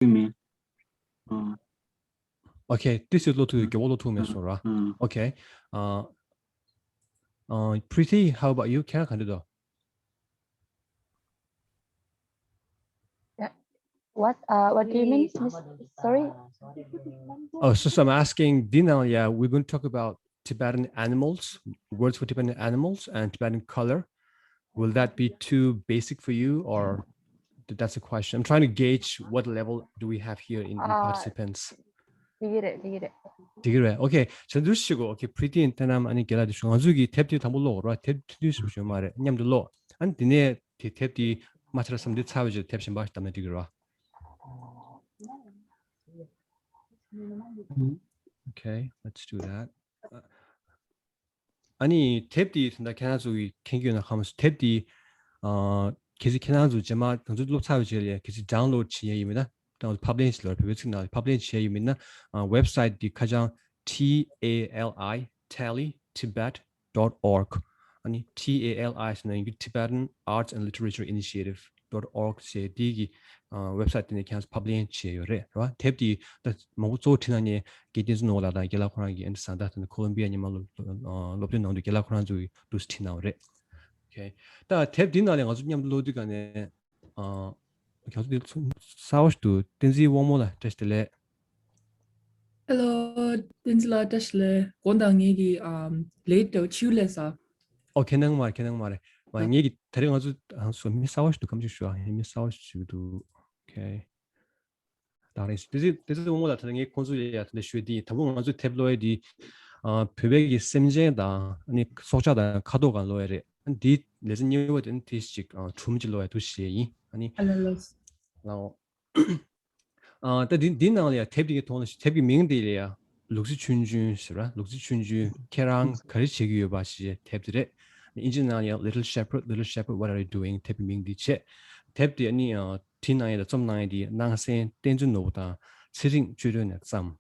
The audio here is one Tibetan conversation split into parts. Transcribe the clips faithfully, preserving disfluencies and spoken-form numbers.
ཡོད་མེད། ཨ། Okay, this is ལོ་ཐུག་རྒྱལ་བོ་ལོ་ཐུག་མེད་སོང་ར། Okay. Uh, uh, Pretty, how about you? ཁྱེད་རང་ག་འདྲ་འདུག What uh, what do you mean, Miss? Sorry. Oh, so, so I'm asking, Dina, yeah, we're going to talk about Tibetan animals, words for Tibetan animals, and Tibetan color. Will that be too basic for you, or th- that's a question? I'm trying to gauge what level do we have here in, in Uh, participants. འགྲིག་གི་རེད། འགྲིག་གི་རེད། འགྲིག་གི་རེད། Okay. ཆ་འདུ་ཞིག་གོ Okay, Pretty and Tanam, ཨ་ནི་རྒན་ལགས་འདི་ཞུ། ང་ཚོ་གི་དེབ་དེ་དང་པོ་ཀློག་རོགས། དེབ་དེ་དུས་སུ་ཞུ་མ་རེད། མཉམ་དུ་ཀློག་ཨ་ནི་དེ་ནས་དེ་དེབ་དེ་མ་ཚར་བསམ་དུས་ཚར་བའི་རྗེས་དེབ་གཞན་པ་ཞིག་བདམས་ན་འགྲིག་གི་རེད་བ། Okay, let's do that. ཨ་ནི་དེབ་དེ་ད་ལྟ་ཁྱེད་རང་ཚོ་གི་མཁྱེན་གྱི་ཡོད་ན་ཧ་མ་སོང་། དེབ་དེ་ཨ་གལ་སྲིད་ཁྱེད་རང་ཚོ་རྗེས་མ་ང་ཚོ་ཀློག་ཚར་བའི་རྗེས་ལ་གལ་སྲིད་download བྱེད་ཡས་ཡིན་མིན་ན། དང་publish ལ་བོད་པའི་ཚིག་ནང་publish བྱས་ཡོད་མིན་ན། ཨ་website འདི་ཁ་བྱང་T A L I tally tibet dot org ཨ་ནི་T A L I ཟེར་ན་ཡིན་གྱི་Tibetan Arts and Literature Initiative dot org ཟེར་འདི་གི་ཨ་website དེ་ནས་ཁྱེད་རང་publish བྱས་ཡོད་རེད། རེད་བ། དེབ་འདི་ད་མང་པོ་གཙོ་བོ་བྲིས་གནང་མཁན་རྒན་བསྟན་འཛིན་ནོར་བུ་ལགས་དང་རྒན་ལགས་ཁོ་རང་གི་ཨ་ནི་བཟའ་ཟླ་དེ་ནི་Columbia ཉི་མ་སློབ་ཨ་སློབ་སྟོན་གནང་དུས་རྒན་ལགས་ཁོ་རང་ཚོ་གི་འདུག་སེ་བྲིས་གནང་བ་རེད། Okay. ད་དེབ་འདི་ནང་ལ་ང་ཚོ་མཉམ་དུ་ཀློག་དུས་ག་ནས། ཨ། ཁྱོད་ཚོ་འདི་ཚོ་གསར་པ་ཞིག་འདུག་བསྟན་འཛིན་དབང་མོ་ལགས་བཀྲ་ཤིས་བདེ་ལེགས། Hello, བསྟན་འཛིན་ལགས་བཀྲ་ཤིས་བདེ་ལེགས། དགོངས་དག་ངེད་ཀྱི་ཨམ་late དང་ཕྱི་ལས་ས། ཨོ་ཁྱེད་སྣང་མ་རེད། ཁྱེད་སྣང་མ་རེད། མ་ཨ་ངེད་ཀྱི་ད་རེས་ང་ཚོ་ཨ་སོ་མི་གསར་པ་ཞིག་འདུག་ཁམས་ཅིག་ཞུ་ཨ་མི་གསར་པ་ཞིག་འདུག Okay. ད་རེས་བསྟན་འཛིན་བསྟན་འཛིན་དབང་མོ་ལགས་ད་ལྟ་ངས་ཁོང་ཚོ་ལ་ཡ་ད་ལྟ་ཞུས་དེ་དང་པོ་ང་ཚོ་དེབ་ཀློག་ཡས་དེ་ཨ་བོད་པའི་གི་སེམས་ཅན་དང་ཨ་ནི་སྲོག་ཆགས་དང་ཁ་དོག་སྒང་ཀློག་ཡས་རེད། ཨ་འདི་ལེ་ཚན་གཉིས་པ་དེ་ནི་དེ་ཞིག་ཨ་གྲུབ་ཅིག་ཀློག་ཡས་འདུག་ཞེས་ཡིན། ཨ་ནི་ཨ་ལ་ལ། ལའོ། ཨ་ད་འདི་འདི་ནང་ལ་ཡ་དེབ་འདི་གི་ཐོག་ལ་དེབ་ཀྱི་མིང་འདི་ལ་ཡ་ལུག་རྫི་ཆུང་ཆུང་ཟེར་བ། ལུག་རྫི་ཆུང་ཆུང་ཁྱེད་རང་ག་རེ་བྱེད་ཀྱི་ཡོད་པ་ཞེས་དེབ་དེ་རེད། ཨིན་ཇི་ནང་ལ་ཡ་Little Shepherd, Little Shepherd, what are you doing? དེབ་ཀྱི་མིང་འདི་བྱས། དེབ་འདི་ཨ་ནི་ཨ་བྲིས་གནང་ཡས་དང་རྩོམ་གནང་ཡས་འདི་སྣང་གསལ་བསྟན་འཛིན་ནོར་བུ་དང་ཚེ་རིང་བཅུ་དྲུག་ནས་བརྩམས།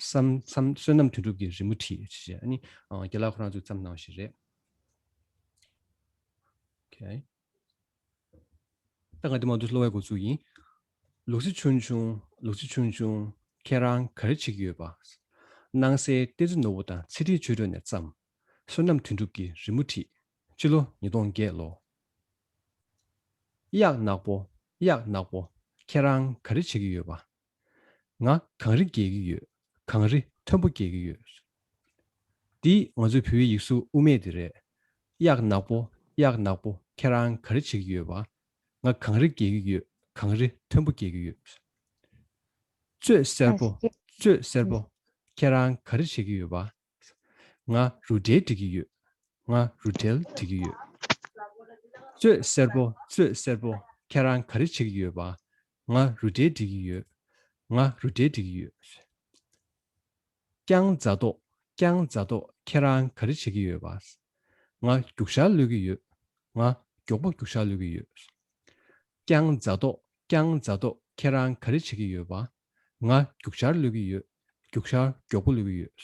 བསམ་བསམ་བསོད་ནམས་དོན་གྲུབ་ཀྱིས་རི་མོ་བྲིས་ཞེས་ཨ་ནི་ཨ་རྒན་ལགས་ཁོ་རང་ཚོས་བརྩམས་གནང་བ་ཞིག་རེད། Okay. ད་ང་འདི་མ་འདུག་ཀློག་པའི་འགོ་ཚུགས་ཡིན། ལུག་རྫི་ཆུང་ཆུང་། ལུག་རྫི་ཆུང་ཆུང་། ཁྱེད་རང་ག་རེ་བྱེད་ཀྱི་ཡོད་པ། སྣང་གསལ་བསྟན་འཛིན་ནོར་བུ་དང་ཚེ་རིང་ཆོས་སྒྲོན་ནས་བརྩམས། བསོད་ནམས་དོན་གྲུབ་ཀྱིས་རི་མོ་བྲིས། སྤྱི་ལོ་ཉིས་སྟོང་བརྒྱད་ལོ། གཡག་ནག་པོ། གཡག་ནག་པོ། ཁྱེད་རང་ག་རེ་བྱེད་ཀྱི་ཡོད་པ། ང་གངས་རི་རྒྱལ་གྱི་ཡོད། གངས་རི་མཐོན་པོ་རྒྱལ་གྱི་ཡོད། འདི་ང་ཚོའི་བོད་ཡིག་གཟུགས་དབུ་མེད་དེ་རེད། གཡག་ནག་པོ། གཡག་ནག་པོ། ཁྱེད་རང་ག་རེ་བྱེད་ཀྱི་ཡོད་པ། ང་གངས་རི་རྒྱལ་གྱི་ཡོད། གངས་རི་མཐོན་པོ་རྒྱལ་གྱི་ཡོད། གཙོད་སེར་པོ། གཙོད་སེར་པོ། ཁྱེད་རང་ག་རེ་བྱེད་ཀྱི་ཡོད་པ། ང་རུ་སྒྲིལ་སྒྲིག་གི་ཡོད། ང་རུ་སྒྲིལ་སྒྲིག་གི་ཡོད། གཙོད་སེར་པོ། གཙོད་སེར་པོ། ཁྱེད་རང་ག་རེ་བྱེད་ཀྱི་ཡོད་པ། ང་རུ་སྒྲིལ་སྒྲིག་གི་ཡོད། ང་རུ་སྒྲིལ་སྒྲིག་གི་ཡོད། རྐྱང་རྫ་མདོག་རྐྱང་རྫ་མདོག་ཁྱེད་རང་ག་རེ་བྱེད་ཀྱི་ཡོད་པ། ང་རྒྱུག་ཤར་གློད་ཀྱི་ཡོད། ང་མགྱོགས་པོ་རྒྱུག་ཤར་གློད་ཀྱི་ཡོད། རྐྱང་རྫ་མདོག་རྐྱང་རྫ་མདོག་ཁྱེད་རང་ག་རེ་བྱེད་ཀྱི་ཡོད་པ། ང་རྒྱུག་ཤར་གློད་ཀྱི་ཡོད། རྒྱུག་ཤར་མགྱོགས་པོ་གློད་ཀྱི་ཡོད།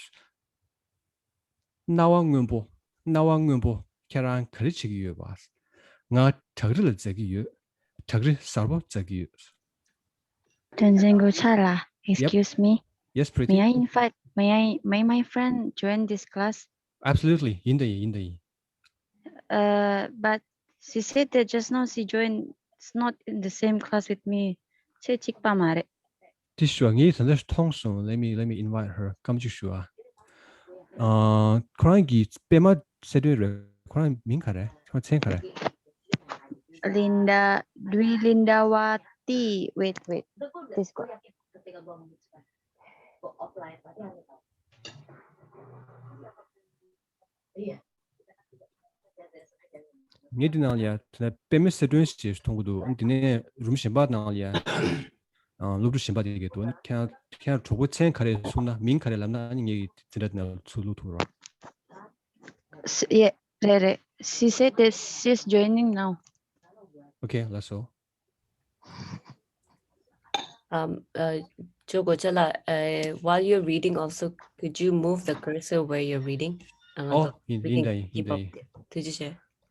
རྣ་བ་སྔོན་པོ། རྣ་བ་སྔོན་པོ། ཁྱེད་རང་ག་རེ་བྱེད་ཀྱི་ཡོད་པ། ང་བྲག་རི་ལ་འཛེག་གི་ཡོད། བྲག་རི་གཟར་པོ་འཛེག་གི་ཡོད། བསྟན་འཛིན་གུས་ཕྱག་ལགས། Yep. Excuse me. Yes, May Pretty. I invite, may I, may my friend join this class? Absolutely. ཡིན་ད་ཡིན། ཡིན་ད་ཡིན། Uh, but she said that just now she joined, it's not in the same class with me. ཁྱེད་གཅིག་པ་མ་རེད། དེ་ཞུ་བ་ངས་ད་ལྟ་མཐོང་སོང་། Let me, let me invite her. སྐམ་ཅིག་ཞུ་བ། ཨ། ཁོ་རང་གི་པད་མ་གསལ་སྒྲོན་རེད། ཁོ་རང་མིང་ག་རེ། ཁོ་རང་མཚན་ག་རེ། Linda, Dwi Lindawati. Wait, wait. This one. ངས་འདི་ནང་ལ་ཡ་དེ་ནས་པད་མ་གསལ་སྒྲོན་ཞེས་མཐོང་གི་འདུག་ཨ་ནི་དེ་ནས་རུམ་གཞན་པ་ནང་ལ་ཡ། ཨ། སློབ་ཕྲུག་གཞན་པ་དེ་གས་འདུག་ཨ་ནི་ཁྱེད་རང་ཁྱེད་རང་གྲོགས་པོའི་མཚན་ག་རེ་གསུངས་ན། མིང་ག་རེ་ལབ་ན། ཨ་ནི་ངས་འཛིན་གྲྭ་དེ་ནང་ཚུར་བླུག་ཐུབ་རོགས། S- Yeah, རེད་རེད། She said that she's joining now. Okay, ལགས་སོ། Um, uh, ཇོ་གོ་ཅ་ལགས, uh, while you're reading also, could you move the cursor where you're reading? Uh, Oh, so ཡིན་we ཡིན་can ད་ཡིན། ཡིན keep ད་up. ཡིན། ཐུགས་རྗེ་ཆེ།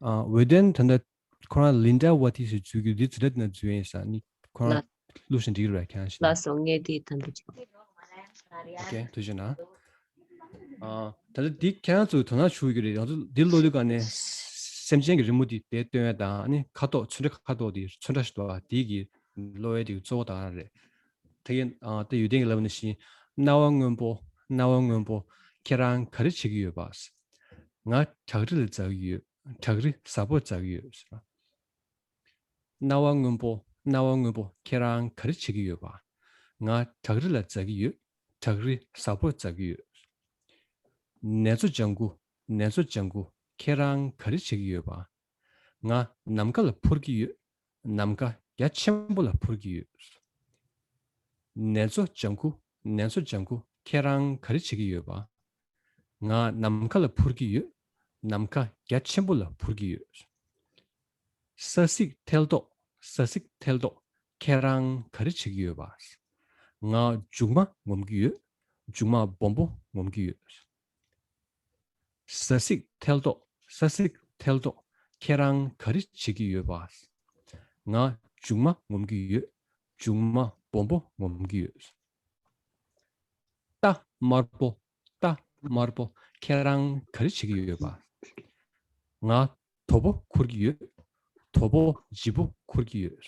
ཨ། ཝེ་ཏན་ད་ལྟ་ཁོ་རང་ལིན་ཌ་ཝ་ཏི་ཞེས་འཛུལ་གྱི་འདི་འཛིན་གྲྭ་དེ་ན་འཛུལ་ཡིན་ས། ནི་ཁོ་རང་ལ། བླུགས་ཤིང་འགྲིག་རེད། ཁྱེད་རང་ཞིག་ལ་སོང་ངས་དེ་ད་འདི་ཅིག་ཨོ་ཀེ། ཐུགས་རྗེ་གནང་། ཨ། ད་ལྟ་འདི་ཁྱེད་རང་ཚོའི་དོ་སྣང་ཞུ་གི་རེད། ང་ཚོ་འདི་ཀློག་དུས་ག་ནས་སེམས་ཅན་གྱི་རི་མོ་འདི་དེ་སྟོན་ཡ་དང་། ཨ་ནི་ཁ་དོག་ཚོན་ཁྲ། ཁ་དོག་འདི་ཚོན་ཁྲ་ཞིག་འདུག་པ། འདི་གི་ཀློག་ཡ་འདི་གཙོ་བོ་དེ་རེད། དེ་ཡིན། ཨ། ད་ཡོན་ཏན་གྱིས་ལབ་ནང་བཞིན། སྣང་བ་སྔོན་པོ། སྣང་བ་སྔོན་པོ། ཁྱེད་རང་ག་རེ་བྱེད་ཀྱི་ཡོད་པ། ང་བྲག་རི་ལ་འཛེག་གི་ཡོད། བྲག་རི་གཟར་པོར་འཛེག་གི་ཡོད། སྣང་བ་སྔོན་པོ། སྣང་བ་སྔོན་པོ། ཁྱེད་རང་ག་རེ་བྱེད་ཀྱི་ཡོད་པ། ང་བྲག་རི་ལ་འཛེག་གི་ཡོད། བྲག་རི་གཟར་པོར་འཛེག་གི་ཡོད། ནེ་ཙོ་ལྗང་གུ། ནེ་ཙོ་ལྗང་གུ། ཁྱེད་རང་ག་རེ་བྱེད་ཀྱི་ཡོད་པ། ང་ནམ་མཁའ་ལ་འཕུར་གྱི་ཡོད། ནམ་མཁའ་རྒྱ་ཆེན་པོ་ལ་འཕུར་གྱི་ཡོད། ནེ་ཙོ་ལྗང་གུ། ནེ་ཙོ་ལྗང་གུ། ཁྱེད་རང་ག་རེ་བྱེད་ཀྱི་ཡོད་པ། ང་ནམ་མཁའ་ལ་འཕུར་གྱི་ཡོད། ནམ་མཁའ་རྒྱ་ཆེན་པོ་ལ་འཕུར་གྱི་ཡོད། ས་སྲིད་ཐལ་ཏོག། ས་སྲིད་ཐལ་ཏོག། ཁྱེད་རང་ག་རེ་བྱེད་ཀྱི་ཡོད་པ། ང་མཇུག་མ་ངོམ་གྱི་ཡོད། མཇུག་མ་སྦོམ་པོ་ངོམ་གྱི་ཡོད། ས་སྲིད་ཐལ་ཏོག། ས་སྲིད་ཐལ་ཏོག། ཁྱེད་རང་ག་རེ་བྱེད་ཀྱི་ཡོད་པ། ང་མཇུག་མ་ངོམ་གྱི་ཡོད། མཇུག་མ་སྦོམ་པོ་ངོམ་གྱི་ཡོད། རྟ་དམར་པོ། རྟ་དམར་པོ། ཁྱེད་རང་ག་རེ་བྱེད་ཀྱི་ཡོད་པ། ང་དོ་པོ་ཁུར་གྱི་ཡོད། དོ་པོ་ལྗིད་པོ་ཁུར་གྱི་ཡོད།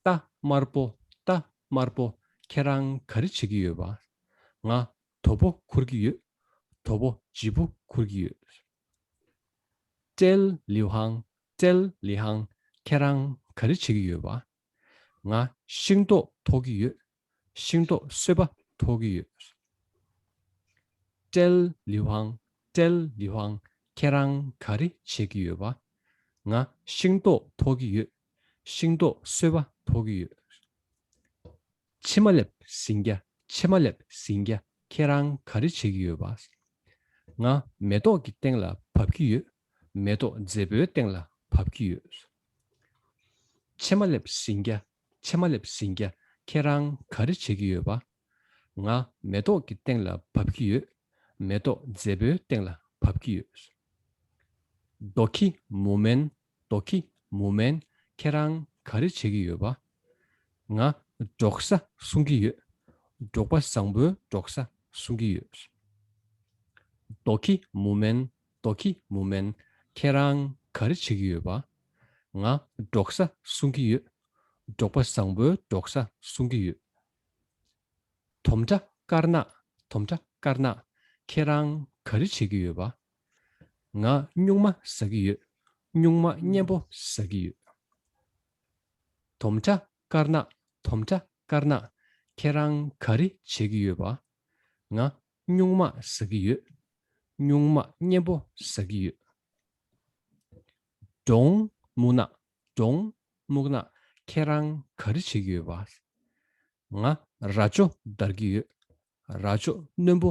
རྟ་དམར་པོ། རྟ་དམར་པོ། ཁྱེད་རང་ག་རེ་བྱེད་ཀྱི་ཡོད་པ། ང་དོ་པོ་ཁུར་གྱི་ཡོད། དོ་པོ་ལྗིད་པོ་ཁུར་གྱི་ཡོད། སྤྲེལ་ལི་ཧང་། སྤྲེལ་ལི་ཧང་། ཁྱེད་རང་ག་རེ་བྱེད་ཀྱི་ཡོད་པ། ང་ཤིང་ཏོག་འཐོག་གི་ཡོད། ཤིང་ཏོག་སོས་པ་འཐོག་གི་ཡོད། སྤྲེལ་ལི་ཧང་། སྤྲེལ་ལི་ཧང་། ཁྱེད་རང་ག་རེ་བྱེད་ཀྱི་ཡོད་པ། ང་ཤིང་ཏོག་འཐོག་གི་ཡོད། ཤིང་ཏོག་སོས་པ་འཐོག་གི་ཡོད། ཕྱེ་མ་ལེབ་ཟིང་སྐྱ། ཕྱེ་མ་ལེབ་ཟིང་སྐྱ། ཁྱེད་རང་ག་རེ་བྱེད་ཀྱི་ཡོད་པ། ང་མེ་ཏོག་གི་སྟེང་ལ་བབས་ཀྱི་ཡོད། མེ་ཏོག་མཛེས་པོའི་སྟེང་ལ་བབས་ཀྱི་ཡོད། ཕྱེ་མ་ལེབ་ཟིང་སྐྱ། ཕྱེ་མ་ལེབ་ཟིང་སྐྱ། ཁྱེད་རང་ག་རེ་བྱེད་ཀྱི་ཡོད་པ། ང་མེ་ཏོག་གི་སྟེང་ལ་བབས་ཀྱི་ཡོད། མེ་ཏོག་མཛེས་པོའི་སྟེང་ལ་བབས་ཀྱི་ཡོད། རྡོ་ཁྱི་མུ་མེན། རྡོ་ཁྱི་མུ་མེན། ཁྱེད་རང་ག་རེ་བྱེད་ཀྱི་ཡོད་པ། ང་འབྲོག་ས་སྲུང་གི་ཡོད། འབྲོག་པ་བཟང་པོའི་འབྲོག་ས་སྲུང་གི་ཡོད། རྡོ་ཁྱི་མུ་མེན། རྡོ་ཁྱི་མུ་མེན། ཁྱེད་རང་ག་རེ་བྱེད་ཀྱི་ཡོད་པ། ང་འབྲོག་ས་སྲུང་གི་ཡོད། འབྲོག་པ་བཟང་པོའི་འབྲོག་ས་སྲུང་གི་ཡོད། དོམ་ཁྲ་དཀར་ནག། དོམ་ཁྲ་དཀར་ནག། ཁྱེད་རང་ག་རེ་བྱེད་ཀྱི་ཡོད་པ། ང་སྨྱུག་མ་ཟ་གི་ཡོད། སྨྱུག་མ་མཉེན་པོ་ཟ་གི་ཡོད། དོམ་ཁྲ་དཀར་ནག། དོམ་ཁྲ་དཀར་ནག། ཁྱེད་རང་ག་རེ་བྱེད་ཀྱི་ཡོད་པ། ང་སྨྱུག་མ་ཟ་གི་ཡོད། སྨྱུག་མ་མཉེན་པོ་ཟ་གི་ཡོད། འབྲོང་སྨུག་ནག། འབྲོང་སྨུག་ནག། ཁྱེད་རང་ག་རེ་བྱེད་ཀྱི་ཡོད་པ། ང་རྭ་ཅོ་བརྡར་གྱི་ཡོད། རྭ་ཅོ་རྣོན་པོ་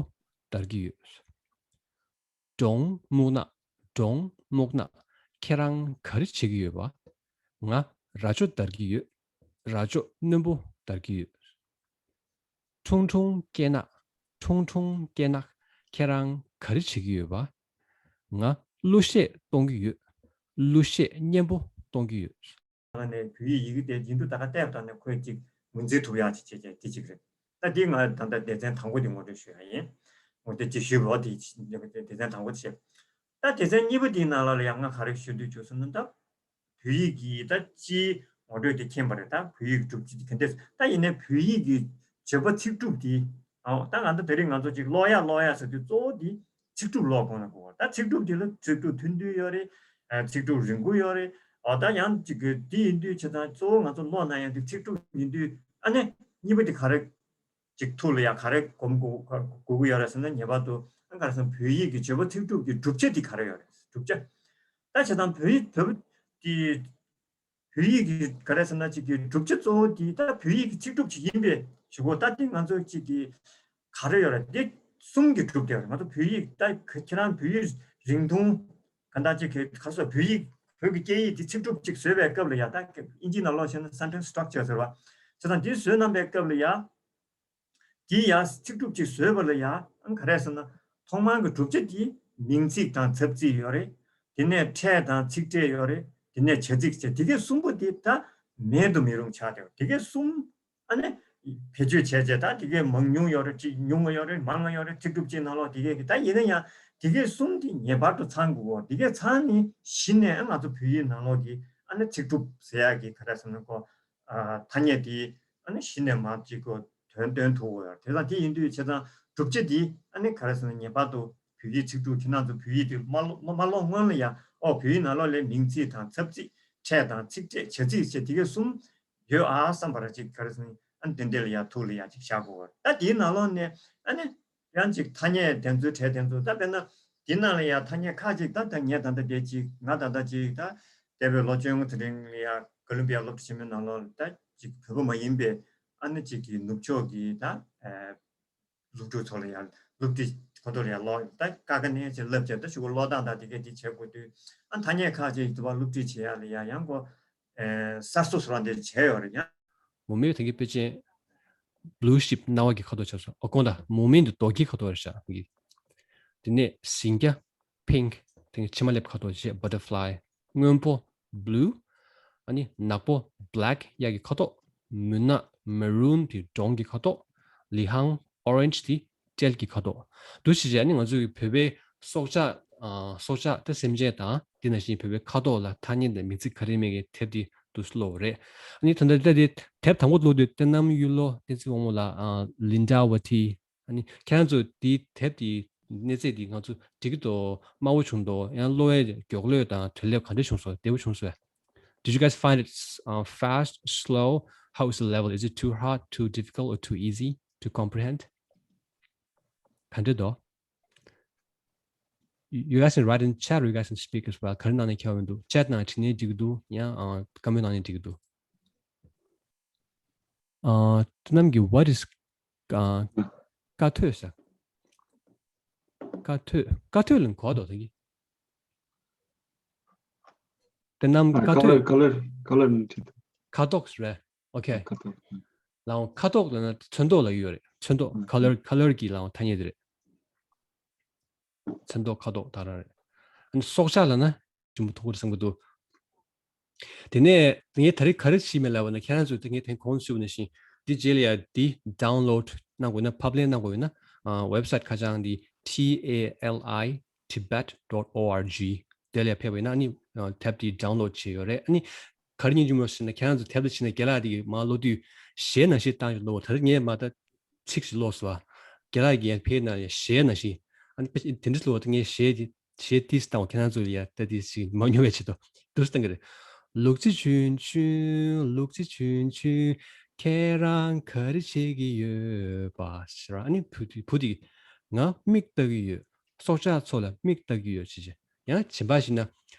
བརྡར་གྱི་ཡོད། འབྲོང་སྨུག་ནག། འབྲོང་སྨུག་ནག། ཁྱེད་རང་ག་རེ་བྱེད་ཀྱི་ཡོད་པ། ང་རྭ་ཅོ་བརྡར་གྱི་ཡོད། རྭ་ཅོ་རྣོན་པོ་བརྡར་གྱི་ཡོད། ཁྲུང་ཁྲུང་སྐེ་ནག། ཁྲུང་ཁྲུང་སྐེ་ནག། ཁྱེད་རང་ག་རེ་བྱེད་ཀྱི་ཡོད་པ། ང་གླུ་གཞས་གཏོང་གི་ཡོད། གླུ་གཞས་སྙན་པོ་གཏོང་གི་ཡོད། ནས་བོད་ཡིག་ཡི་གེ་དེ་ཡིག་འབྲུ་ད་ག་བལྟས་པ་དང་ནས་ཁོས་ཅིག་ངོས་འཛིན་ཐུབ་ཡག་ཅིག་བྱེད་ཀྱི་དེ་གཅིག་རེད། ད་འདི་ང་ད་ལྟ་སྡེ་ཚན་དང་པོ་དེ་ངོ་སྤྲོད་ཞུ་ཡག་ཡིན། ངོ་སྤྲོད་ཅིག་ཞུས་པ་དེ་སྡེ་ཚན་དང་པོ་དེ་བྱས། ད་སྡེ་ཚན་གཉིས་པ་དེའི་ནང་ལ་ལ་ཡང་ང་ག་རེ་ཞུ་འདོད་བྱུང་སོང་ན། ད་བོད་ཡིག་གི་ད་སྤྱིའི་ངོ་སྤྲོད་དེ་མཁྱེན་པ་རེད། ད་བོད་ཡིག་གི་གྲུབ་ཆ་དེ་ག་འདྲས། ད་ཡིན་ནའི་བོད་ཡིག་གི་བརྗོད་པ་ཚིག་གྲུབ་དེ། ཨོ། ད་ང་ཚོ་དེ་རིང་ང་ཚོ་ཅིག་ཀློག་ཡག་ཀློག་ཡག་ཟེར་དུས་གཙོ་བོ་དེ་ཚིག་གྲུབ་ཀློག་དགོས་ན་དགོས་པ། ད་ཚིག་གྲུབ་དེ་ལ་ཚིག་གྲུབ་ཐུང་ཐུང་ཡོད་རེད། ཨ། ཚིག་གྲུབ་རིང་པོ་ཡོད་རེད། ཨོ། ད་ཡང་ཅིག་གི་དེ་ཡིན་དུས་བྱས་ཙང་གཙོ་བོ་ང་ཚོ་ཀློག་ན་ཡང་དེ་ཚིག་གྲུབ་ཡིན་དུས། ཨ་ནི་གཉིས་པ་དེ་ག་རེ་ཅིག་ཐུགས་ལ་ཡ་ག་རེ་སྒོམ་དགོས་དགོས་ཀྱི་ཡོད་རེད་ཟེར་ན། ངེས་པར་དུ་ཨ་ག་རེ་ཟེར་ན་བོད་ཡིག་གི་བརྗོད་པ་ཚིག་གྲུབ་ཀྱི་གྲུབ་ཆ་དེ་ག་རེ་ཡོད་རེད། གྲུབ་ཆ། ད་བྱས་ཙང་བོད་ཡིག་བོད་པ་དེ། བོད་ཡིག་གི་ག་རེ་ཟེར་ན་ཅིག་གི་གྲུབ་ཆ་གཙོ་བོ་དེ་ད་བོད་ཡིག་གི་ཚིག་གྲུབ་ཅིག་ཡིན་པའི་གཞུག་གུ། ད་དེ་ང་ཚོ་ཅིག་གི་ག་རེ་ཡོད་རེད། དེ་གསུམ་གྱི་གྲུབ་དེ་ཡོད་རེད། ང་ཚོ་བོད་ཡིག་ད་ཁྱེད་རང་བོད་ཡིག་རིང་ཐུང་ག་འདྲ་ཅིག་གི་ག་སོ་བོད་ཡིག་བོད་ཀྱི་སྐད་ཡིག་དེ་ཚིག་གྲུབ་ཅིག་བཟོས་པའི་སྐབས་ལ་ཡ། ད་ཨིན་ཇི་ནང་ལོགས་བཤད་ན་sentence structure ཟེར་བ། བྱས་ཙང་དེ་བཟོས་གནང་པའི་སྐབས་ལ་ཡ། དེ་ཡ་ཚིག་གྲུབ་ཅིག་བཟོས་པ་ལ་ཡ། ཨང་ག་རེ་ཟེར་ན། ཐོག་མར་གྱི་གྲུབ་ཆ་དེ་མིང་ཚིག་དང་ཚབ་ཚིག་ཡོད་རེད། དེ་ནས་ཕྲད་དང་ཚིག་ཕྲད་ཡོད་རེད། དེ་ནས་བྱ་ཚིག་བྱ། དེ་གའི་གསུམ་པོ་དེ་ད་ མེད་དུ་མི་རུང་ཆགས་བསྡད་པ་དེ་གས་གསུམ། ཨ་ནི་བེད་སྤྱོད་བྱས་བྱས་ད་དེ་གས་མང་ཉུང་ཡོད་རེད། ཅིག་ཉུང་ང་ཡོད་རེད། མང་ང་ཡོད་རེད། ཚིག་གྲུབ་ཅིག་ནང་ལོགས་དེ་གས་ཀྱི་ད་ཡིན་ན་ཡང་དེ་གས་གསུམ་དེ་ངེས་པར་དུ་ཚང་དགོས་གོ། དེ་གས་ཚང་ནི་གཞི་ནས་ཨ་ང་ཚོ་བོད་ཡིག་ནང་ལོགས་ཀྱི་ཨ་ནི་ཚིག་གྲུབ་ཟེར་ཡག་གི་ག་རེ་ཟེར་ན་ཀོ། ཨ་ཐ་སྙད་དེ་ཨ་ནི་གཞི་ནས་མར་ཅིག་ཀོ་དོན་སྟོན་ཐུབ་གོ་ཡོད་རེད། དེ་ཙང་དེ་ཡིན་དུས་བྱས་ཙང་སྒྲུབ་བྱེད་དེ་ཨ་ནི་ག་རེ་ཟེར་ན་ངེས་པར་དུ་བོད་ཡིག་ཚིག་གྲུབ་ཁྱེད་རང་ཚོ་བོད་ཡིག་དེ་མ་ཀློག་མ་ཀློག་སྔོན་ལ་ཡང་ཨོ་བོད་ཡིག་ནང་ལོགས་ལ་མིང་ཚིག་དང་ཚབ་ཚིག་ཕྲད་དང་ཚིག་ཕྲད་བྱ་ཚིག་བྱས་དེ་གས་གསུམ་ཡོད་ཨ་བསམ་པ་ར་ཅིག་ག་རེ་ཟེར་ན་ཨ་ནི་དེ་འདྲ་ལ་ཡ་ཐུགས་ལ་ཡ་ཅིག་བཞག་དགོས་པ། ད་དེའི་ནང་ལོགས་ནས་ཨ་ནི་ཡང་ཅིག་ཐ་སྙད་དེ་ཚོའི་གྲས་དེ་ཚོ་ད་དཔེར་ན་དེའི་ནང་ལ་ཡ་ཐ་སྙད་ཁ་ཅིག་ད་ད་ངས་ད་ལྟ་དེ་ཅིག་ང་ད་ལྟ་ཅིག་ད་འདས་པའི་ལོ་བཅོ་ལྔ་དེ་རིང་ལ་ཡ་ཀོ་ལོམ་བི་ཡ་སློབ་གྲྭ་ཆེན་མོའི་ནང་ལོགས་ད་ཅིག་བོད་པ་མ་ཡིན་པའི་ཨ་ནི་ཅིག་གི་ནུབ་ཕྱོགས་ཀྱི་ད་སློབ་ཕྲུག་ཚོ་ལ་ཡང་སློབ་ཁྲིད་ཁོ་ཚོ་ལ་ཡང་ཀློག་ད་ཀ་ཀ་ནས་ཅིག་བསླབ་བྱས་ད་ཤོག་གུ་ཀློག་སྟངས་དང་དེ་གས་དེ་བྱེད་དགོས་དུས་ཨ་ཐ་སྙད་ཁག་ཅིག་དུ་བ་སློབ་ཁྲིད་བྱེད་ཡག་ལ་ཡང་ཡང་གོ་གསར་བཟོ་སོགས་རང་དེ་བྱས་ཡོད་རེད་ཡང་། མོ་མེ་དེ་གི་དཔེ་ཅན་blue sheep་སྣ་བ་གི་ཁ་དོག་ཆགས་སོང་། ཨོ་ཀོང་ད་མོ་མེ་འདི་རྡོ་སྐྱེས་ཁ་དོག་རེད་ཤག་གི། དེ་ནས་ཟིང་སྐྱ་pink་དེ་གི་ཕྱེ་མ་ལེབ་ཁ་དོག་བྱས་butterfly། སྔོན་པོ་blue། ཨ་ནི་ནག་པོ་black་གཡག་གི་ཁ་དོག་མུན་ནག་maroon་དེ་འབྲོང་གི་ཁ་དོག་ལི་ཧང་orange་དེ་སྤྲེལ་གྱི་ཁ་དོག་འདུག་བྱས་བྱས་ཨ་ནི་ང་ཚོ་གི་བོད་པའི་སྲོག་ཆགས་ཨ་སྲོག་ཆགས་དེ་སེམས་ཅན་དང་དེ་ནང་བཞིན་བོད་པའི་ཁ་དོག་ལ་ཐ་སྙད་དང་མིང་ཚིག་ག་རེ་མེད་ཀྱི་དེབ་དེ་འདུག་ཀློག་རེད། ཨ་ནི་ད་ལྟ་དེ་དེབ་དང་པོ་ཀློག་དུས་བསོད་ནམས་གཡུ་ལོ་བསྟན་འཛིན་དབང་མོ་ལགས་ཨ་Linda Watie། ཨ་ནི་ཁྱེད་རང་ཚོ་དེའི་དེབ་དེའི་གནས་ཚད་དེ་ང་ཚོ་འགྲིག་གི་འདུག་དམའ་བོ་བྱུང་འདུག་ཡང་ཀློག་ཡའི་མགྱོགས་ལོས་དང་དོན་ལེབ་ག་འདྲ་བྱུང་སོང་། བདེ་པོ་བྱུང་སོང་། Did you guys find it uh, fast, slow? How is the level? Is it too hard, too difficult, or too easy to comprehend? ག་འདྲ་འདུག You guys can write in chat or you guys can speak as well. ག་རེ་ནང་ནས་ཁྱབ་མི་འདུག chat་ནང་བྲིས་ནས་འགྲིག་གི་འདུག་ཡང་བཀའ་མོལ་གནང་ནས་འགྲིག་གི་འདུག་ཨ། བསོད་ནམས་ཀྱིས་what is ཀ་ཀ་ཐོད་ཟེར། ཀ་ཐོད། ཀ་ཐོད་ལ་གོ་དོ་ད་གི། བསོད་ནམས་ཀ་ཐོད། ཀ་ལར་ཀ་ལར་ནི་ཁྲིད། ཁ་དོག་རེད། ཨོ་ཁེ། ཁ་དོག་ལའང་ཁ་དོག་ལབ་ན་ཚོན་མདོག་ལབ་ཀྱི་ཡོད་རེད། ཚོན་མདོག་ཁ་ལར་ཁ་ལར་གྱི་ལའང་ཐ་སྙད་དེ་རེད། ཚོན་མདོག་ཁ་དོག་ད་རང་རེད། ཨ་ནི་སྲོག་ཆགས་ལབ་ན་ཆེན་པོ་མཐོ་པོ་རེད་བསམ་གྱི་འདུག་དེ་ནས་ངས་ད་རེས་ག་རེ་བྱས་མེད་ལབ་པ་ན་ཁྱེད་རང་ཚོས་ད་ངས་དེ་གོང་ཞུས་པ་ནང་བཞིན་འདི་རྗེས་ལ་ཡ་འདི་download་གནང་དགོས་ན་ཕབ་ལེན་གནང་དགོས་ཡོད་ན་ཨ་website་ཁ་བྱང་འདི T A L I tibet dot O R G དེ་ལ་ཡ་ཕེབས་པ་ཡིན་ན་ཨ་ནི་དེབ་འདི་download་བྱས་ཡོད་རེད། ཨ་ནི་ག་རེ་སྙིང་རྗེ་མོ་ཟེར་ན་ཁྱེད་རང་ཚོ་དེབ་ལ་ཕྱིན་ན་རྒན་ལགས་འདི་གི་མར་ཀློག་དུས་གཞས་ནང་བཞིན་བཏང་ཞིག་ཀློག་ད་རེས་ངས་མར་ད་ཚིག་ཞིག་ཀློག་སོང་ཨ། རྒན་ལགས་ཀྱིས་ཡང་ཕེབས་ན་ཡང་གཞས་ནང་བཞིན་ཨ་ནི་དེ་འདྲ་ཀློག་ད་ངས་གཞས་འདི་གཞས་ཏིས་བཏང་བ་ཁྱེད་རང་ཚོ་ལ་ཡ་ད་དེ་ཞིག་མ་ཉོ་བའི་ཆེད་དུ་དུས་བཏང་གི་རེད། ལུག་རྫི་ཆུན་ཆུན། ལུག་རྫི་ཆུན་ཆུན། ཁྱེད་རང་ག་རེ་བྱེད་ཀྱི་ཡོད་པ་ཟེར་བ། ཨ་ནི་བུ་དེ་བུ་དེ་ང་མིག་ལྟ་གི་ཡོད། སྲོག་ཆགས་ཚོ་ལ་མིག་ལྟ་གི་ཡོད་ཅེས་བྱས། ཡང་གཅིན་པ་ཞིག་ན།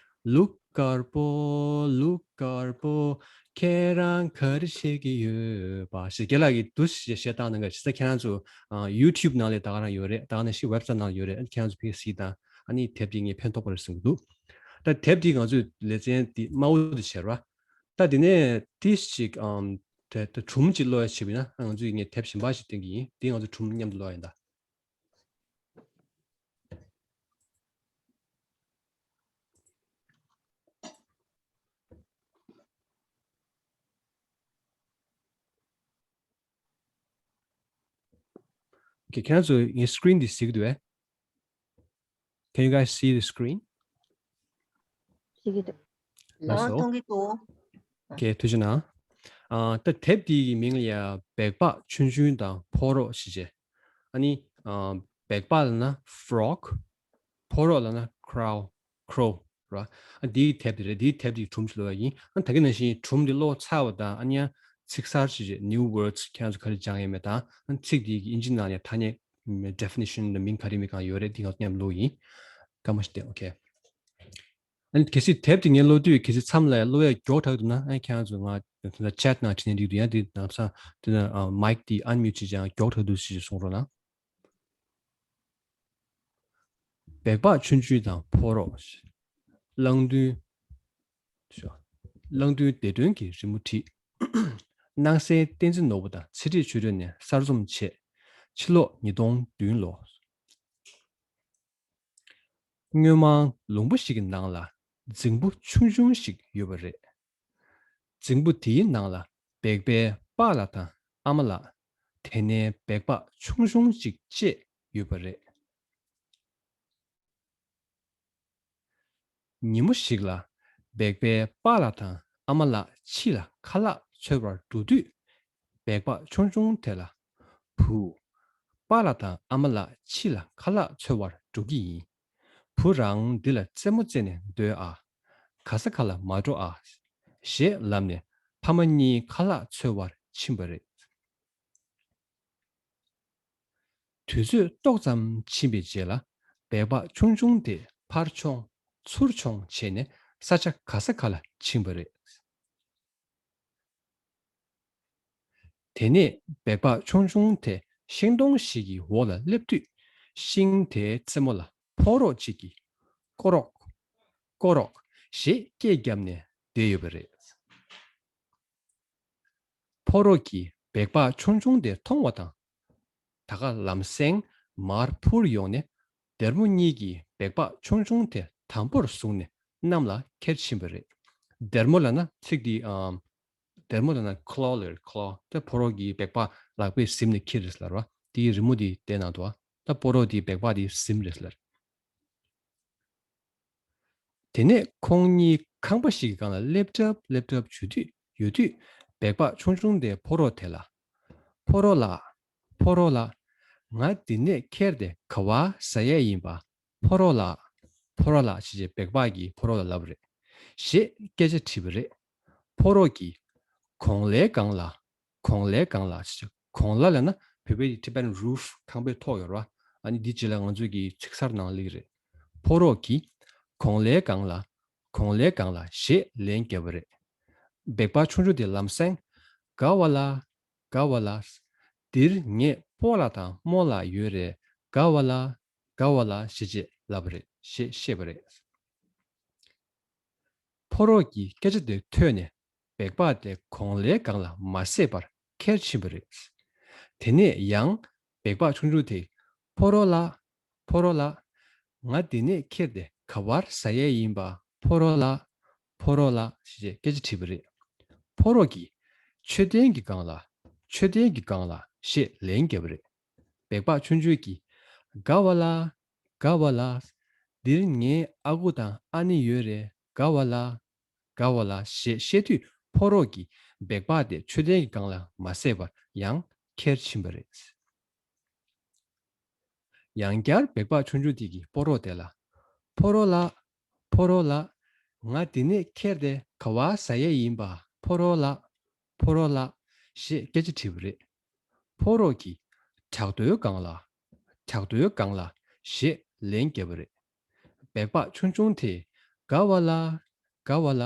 ལུག་དཀར་པོ། ལུག་དཀར་པོ། ཁྱེད་རང་ག་རེ་བྱེད་ཀྱི་ཡོད་པ་ཞེས་རྒན་ལགས་ཀྱིས་འདུག་ཞེས་བཤད་སྟངས་ནང་ག་ཞིག་ས་ཁྱེད་རང་ཚོ་ཨ་YouTube་ནང་ལ་ད་ག་རང་ཡོད་རེད། ད་ག་ནང་བཞིན་website་ནང་ཡོད་རེད། ཁྱེད་རང་ཚོ་ཕ་གི་གཟིགས་དང་ཨ་ནི་དེབ་འདི་ངས་ཕན་ཐོགས་པ་རེད་བསམ་གྱི་འདུག་ད་དེབ་འདི་ང་ཚོས་ལེ་ཚན་འདི་དམའ་བོ་དེ་བྱས་ར། ད་དེ་ནས་ཏིས་ཅིག་ཨམ་དེ་དེ་སྒྲུང་ཅིག་ཀློག་ཡ་བྱས་པ་ཡིན་ན་ང་ཚོས་ངས་དེབ་གཞན་པ་ཞིག་སྟོན་གྱི་ཡིན། འདི་ང་ཚོ་སྒྲུང་མཉམ་དུ་ཀློག་ཡ་ཡིན་ད། Okay, ཁྱེད་རང་ཚོ་ངའི་screen་འདི་གཟིགས་འདུག་གས། Can you guys see the screen? ཤེས་ཀྱི་འདུག་ལགས་སོ། མཐོང་གི་འདུག Okay, ཐུགས་རྗེ་གནང་། ཨ་ད་དེབ་འདི་གི་མིང་ལ་ཡ་སྦལ་པ་ཆུང་ཆུང་དང་ཕོ་རོག་ཞེས་བྱས། ཨ་ནི་ཨ་སྦལ་པ་ལབ་ན་frog། ཕོ་རོག་ལབ་ན་crow། crow་ར། ཨ་འདིའི་དེབ་དེ་རེད། འདིའི་དེབ་དེའི་སྒྲུང་ཞིག་ཀློག་ཡ་ཡིན། ཨ་ད་གིན་ནང་བཞིན་སྒྲུང་འདི་ཀློག་ཚར་བ་དང་ཨ་ནི་ཡང་ཚིག་གསར་ཞིག་རེད། new words་ཁྱེད་རང་ཚོ་ག་རེ་སྦྱངས་ཡོད་མེད་དང་ཨ་ཚིག་འདིའི་ཨིན་ཇི་ནང་ལ་ཐ་སྙད་definition་དང་མིང་ག་རེ་མིང་གང་ཡོད་རེད། འདི་ང་ཚོ་མཉམ་ཀློག་ཡིན། སྐར་མ་ཞིག་སྟེར། Okay། ཨ་ནི་གལ་སྲིད་དེབ་དེ་ངས་ཀློག་དུས་གལ་སྲིད་མཚམས་ལ་ཀློག་ཡ་མགྱོགས་དྲགས་འདུག་ན་ཨ་ཁྱེད་རང་ཚོ་ང་དེ་ན་chat་ནང་བྲིས་ནས་འགྲིག་འདུག་ཡང་དེ་ནང་ས་དེ་ན་mic་དེ་unmute་བྱེད་ཅིང་མགྱོགས་དྲགས་འདུག་ཞེས་གསུང་རོགས་གནང་། སྦལ་པ་ཆུང་ཆུང་དང་ཕོ་རོག་གླང་མདུན། གླང་མདུན་བདེ་སྒྲོན་གྱི་རི་མོ་བྲིས། སྣང་གསལ་བསྟན་འཛིན་ནོར་བུ་དང་ཚེ་ཁྲིད་ཆོས་སྒྲོན་ནས་གསར་རྩོམ་བྱས། ཕྱི་ལོགས་ཉིས་སྟོང་བདུན་ལོ། སྔོན་མ་ལུང་པ་ཞིག་གི་ནང་ལ་རྫིང་བུ་ཆུང་ཆུང་ཞིག་ཡོད་པ་རེད། རྫིང་བུ་དེའི་ནང་ལ་སྦལ་པའི་པཱ་ལགས་དང་ཨ་མ་ལགས། དེ་ནས་སྦལ་པ་ཆུང་ཆུང་གཅིག་བཅས་ཡོད་པ་རེད། ཉིན་མོ་ཞིག་ལ་སྦལ་པའི་པཱ་ལགས་དང་ཨ་མ་ལགས་ཕྱི་ལ་ཁ་ལག་འཚོལ་བར་འགྲོ་དུས། སྦལ་པ་ཆུང་ཆུང་དེ་ལ། བུ། པཱ་ལགས་དང་ཨ་མ་ལགས་ཕྱི་ལ་ཁ་ལག་འཚོལ་བར་འགྲོ་གི་ཡིན། བུ་རང་འདི་ལ་རྩེད་མོ་རྩེ་ནས་སྡོད་ཨ། ག་ས་ག་ལ་མ་འགྲོ་ཨ། ཞེས་ལབ་ནས་ཕ་མ་གཉིས་ཁ་ལག་འཚོལ་བར་ཕྱིན་པ་རེད། དུས་ཚོད་ཏོག་ཙམ་ཕྱིན་པའི་རྗེས་ལ་སྦལ་པ་ཆུང་ཆུང་དེ་ཕར་མཆོང་ཚུར་མཆོང་བྱས་ནས་ས་ཆ་ག་ས་ག་ལ་ཕྱིན་པ་རེད། དེ་ནས་སྦལ་པ་ཆུང་ཆུང་དེ་ཤིང་སྡོང་ཞིག་གི་འོག་ལ་སླེབས་དུས། ཤིང་དེའི་རྩེ་མོ་ལ་ཕོ་རོག་ཅིག་གིས་ཀོ་རོག་ཀོ་རོག་ཞེས་སྐད་བརྒྱབ་ནས་བསྡད་ཡོད་པ་རེད། ཕོ་རོག་གིས་སྦལ་པ་ཆུང་ཆུང་དེ་མཐོང་བ་དང་། ད་ག་ལམ་སེང་མར་འཕུར་ཡོང་ནས་སྡེར་མོ་གཉིས་ཀྱིས་སྦལ་པ་ཆུང་ཆུང་དེ་དམ་པོར་བཟུང་ནས་གནམ་ལ་ཁྱེར་ཕྱིན་པ་རེད། སྡེར་མོ་ལབ་ན་ཚིག་འདི་ཨམ། སྡེར་མོ་ལབ་ན་ཁློ་ལབ་རེད། ཁློ་དེ་ཕོ་རོག་གིས་སྦལ་པ་ལག་པས་ཟིམ་ནས་ཁྱེར་རེད་ཟེར་ལབ་རེད་བ། དེའི་རི་མོ་འདི་དེ་ནང་འདུག་བ། ད་ཕོ་རོག་དེས་སྦལ་པ་དེ་ཟིམ་རེད་ཟེར་ལབ་རེད། དེ་ནས་ཁོང་གཉིས་ཁང་པ་ཞིག་གི་སྒང་ལ་སླེབས་གྲབས་སླེབས་གྲབས་བྱེད་དུས་ཡོད་དུས། སྦལ་པ་ཆུང་ཆུང་དེས་ཕོ་རོག་དེ་ལ། ཕོ་རོག་ལགས། ཕོ་རོག་ལགས། ང་འདི་ནས་ཁྱེར་ཏེ་ག་པར་ཟ་ཡས་ཡིན་པ། ཕོ་རོག་ལགས། ཕོ་རོག་ལགས་ཞེས་སྦལ་པ་གིས་ཕོ་རོག་ལ་ལབ་པ་རེད། ཞེས་སྐད་ཆ་དྲིས་པ་རེད། ཕོ་རོག་གིས། གོང་ལའི་སྒང་ལ། གོང་ལའི་སྒང་ལ་ཞེས། གོང་ལ་ལབ་ན་བོད་པའི་Tibetan roof ཁང་པའི་ཐོག་ཡོད་རེད་བ། ཨ་ནི་འདི་རྗེས་ལ་ང་ཚོས་ཀྱི་ཚིག་གསར་ནང་སླེབས་ཀྱི་རེད། ཕོ་རོག་གིས། གོང་ལའི་སྒང་ལ། གོང་ལའི་སྒང་ལ་ཞེས་ལན་བརྒྱབ་པ་རེད། སྦལ་པ་ཆུང་ཆུང་དེ་ལམ་སེང་། ག་པར་ལ། ག་པར་ལ། འདིར་ངའི་སྤོ་ལགས་དང་རྨོ་ལགས་ཡོད་རེད། ག་པར་ལ། ག་པར་ལ་ཞེས་བྱས་ལབ་པ་རེད། ཞེས་བཤད་པ་རེད། ཕོ་རོག་གིས་སྐད་ཆ་དེ་ཐོས་ནས་སྦལ་པ་དེ་གོང་ལའི་སྒང་ལ་མ་བསད་པར་ཁྱེར་ཕྱིན་པ་རེད། དེ་ནས་ཡང་སྦལ་པ་ཆུང་ཆུང་དེས། ཕོ་རོག་ལགས། ཕོ་རོག་ལགས། ང་འདི་ནས་ཁྱེར་ཏེ་ག་པར་ཟ་ཡས་ཡིན་པ། ཕོ་རོག་ལགས། ཕོ་རོག་ལགས་ཞེས་སྐད་ཆ་དྲིས་པ་རེད། ཕོ་རོག་གིས། མཆོད་རྟེན་གྱི་སྒང་ལ། མཆོད་རྟེན་གྱི་སྒང་ལ་ཞེས་ལན་བརྒྱབ་པ་རེད། སྦལ་པ་ཆུང་ཆུང་གིས། ག་པར་ལ། ག་པར་ལ། འདིར་ངའི་ཨ་ཁུ་དང་ཨ་ནེ་ཡོད་རེད། ག་པར་ལ། ག་པར་ལ་ཞེས་བཤད་དུས་ཕོ་རོག་གིས་སྦལ་པ་དེ་མཆོད་རྟེན་གྱི་སྒང་ལ་མ་བསད་པར་ཡང་ཁྱེར་ཕྱིན་པ་རེད། ཡང་བསྐྱར་སྦལ་པ་ཆུང་ཆུང་དེ་གིས་ཕོ་རོག་དེ་ལ། ཕོ་རོག་ལགས། ཕོ་རོག་ལགས། ང་འདི་ནས་ཁྱེར་ཏེ་ག་པར་ཟ་ཡས་ཡིན་པ། ཕོ་རོག་ལགས། ཕོ་རོག་ལགས། ཞེས་སྐད་ཆ་དྲིས་པ་རེད། ཕོ་རོག་གིས། བྲག་རྡོའི་སྒང་ལ། བྲག་རྡོའི་སྒང་ལ་ཞེས་ལན་བརྒྱབ་པ་རེད། སྦལ་པ་ཆུང་ཆུང་དེས། ག་པར་ལ། ག་པར་ལ།